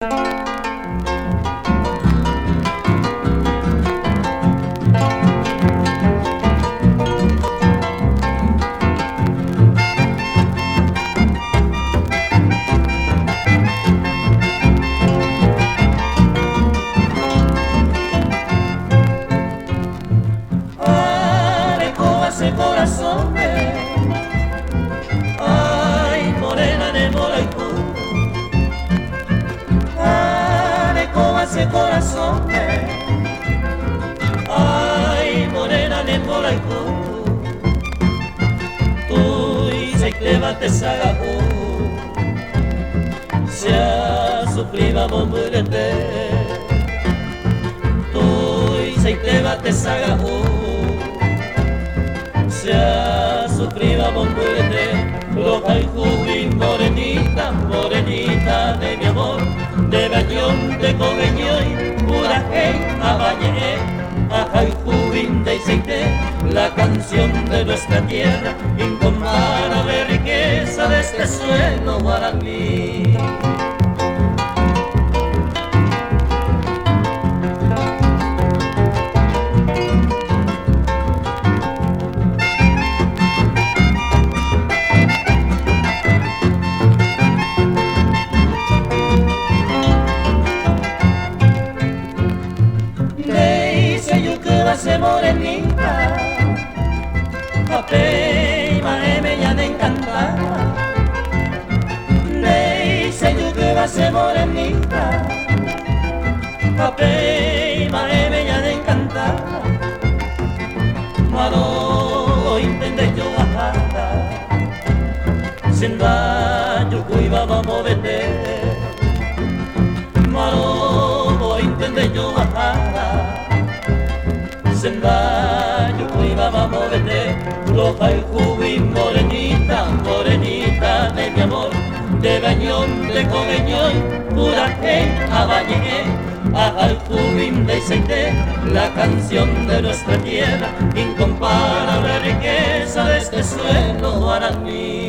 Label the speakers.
Speaker 1: Arekóva che korasõme, ay morena ne mborayhu. Arekóva che korasõme, ay morena ne mborayhu. Tuichaitéva techaga'u, che asufríva mombyryete. Tuichaitéva techaga'u, che asufríva mombyryete. Rohayhúgui morenita, morenita de mi amor, ndéve añónte ko'ẽñói purahéi avañe'ẽ. Ahayhúgui ndeichaite la canción de nuestra tierra, incomparable riqueza de este suelo guaraní. Nde'íse jukýva che morenita, ha pe ima'ẽme ñanenkantáva. Nde'íse jukýva che morenita, ha pe ima'ẽme ñanenkantáva. Mano ointende jo'aháta, che ndajukúiva mamovete. Mano ointende jo'aháta, che ndajukúiva mamovete. Rohayhúgui morenita, morenita de mi amor, ndéve añónte ko'ẽñói purahéi avañe'ẽ. Ahayhúgui ndeichaite la canción de nuestra tierra, incomparable riqueza de este suelo guaraní.